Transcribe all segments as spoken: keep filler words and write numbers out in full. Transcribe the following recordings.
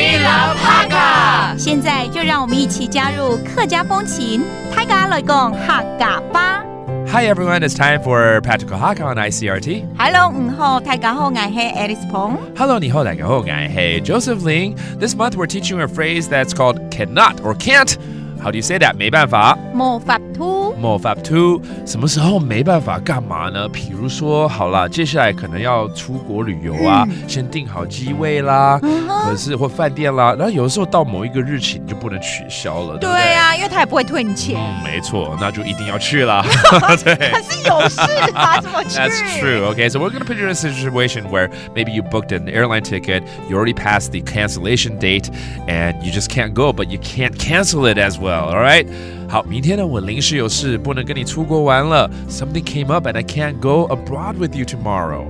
We love Hakka。现在就让我们一起加入客家风情，大家来讲客家吧。 Hi everyone, it's time for Practical Hakka on I C R T. Hello，你好，大家好，我是 Alice 彭。 Hello，你好，大家好，我是 Joseph Ling. This month we're teaching a phrase that's called cannot or can't. How do you say that? 没办法。没法度。没法度。什么时候没办法干嘛呢？比如说，好啦，接下来可能要出国旅游啊，先订好机位啦，可是或饭店啦，然后有的时候到某一个日期你就不能取消了，对不对？对啊，因为他也不会退你钱。嗯，没错，那就一定要去啦。对。可是有事啊，怎么去 That's true. Okay, so we're gonna put you in a situation where maybe you booked an airline ticket, you already passed the cancellation date, and you just can't go, but you can't cancel it as well, all right? 好，明天呢，我临时有事，不能跟你出国玩了。Something came up and I can't go abroad with you tomorrow.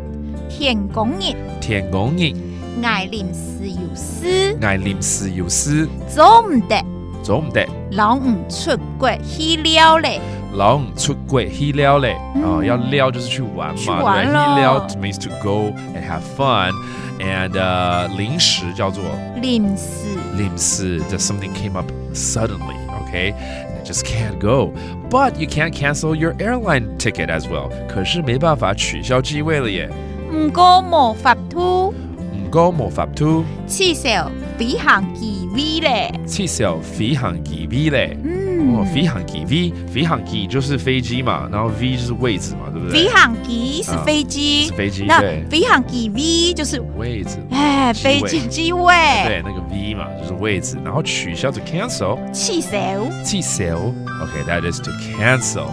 天公日，天公日，我临时有事，我临时有事，做毋得，做毋得。老五出国去尞咧。老五出国去尞咧，哦，要尞就是去玩嘛，去玩咯。对不对？去尞 means to go and have fun, and uh, 临时叫做临时，临时 that something came up suddenly, okay? And I just can't go. But you can't cancel your airline ticket as well. 可是没办法取消机位了耶。毋过没法度，毋过没法度，取消飞行机位咧。取消飞行机位咧。嗯，哦，飞行机位，飞行机就是飞机嘛，然后 V 就是位置嘛，对不对？飞行机是飞机，是飞机，那对。飞行机位就是位置，哎，机位飞机机位，对，那个 V 嘛，就是位置，然后取消 to cancel，取消。取消。OK, that is to cancel.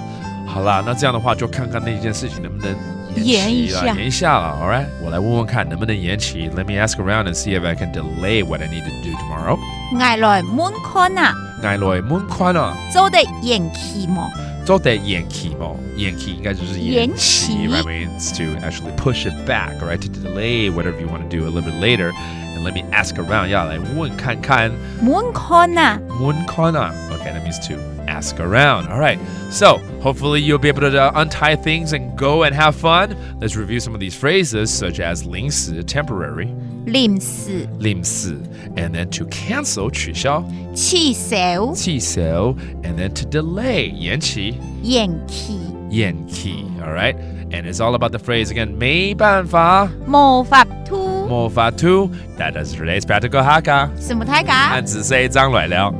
好啦，那这样的话，就看看那件事情能不能延期啦，延一下延一下啦。All right，我来问问看能不能延期。Let me ask around and see if I can delay what I need to do tomorrow. 我来问看啊，我来问看啊，做得延期无？做得延期无？延期应该就是延期延期。 ，right? Means to actually push it back, right? To delay whatever you want to do a little bit later. And let me ask around，要来问看看。问看啊，问看啊。Okay, that means to ask around. All right. So hopefully you'll be able to uh, untie things and go and have fun. Let's review some of these phrases, such as 临时, temporary, 临时，临时, and then to cancel, 取消,取消，取消, and then to delay, 延期,延期，延期. All right. And it's all about the phrase again. 没办法,没法度。没法度. That does today's practical Hakka. 承蒙大家。恁仔細，正來尞。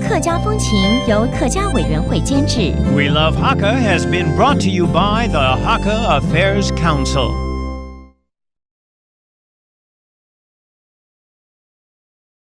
客家风情由客家委员会监制。 We Love Hakka has been brought to you by the Hakka Affairs Council.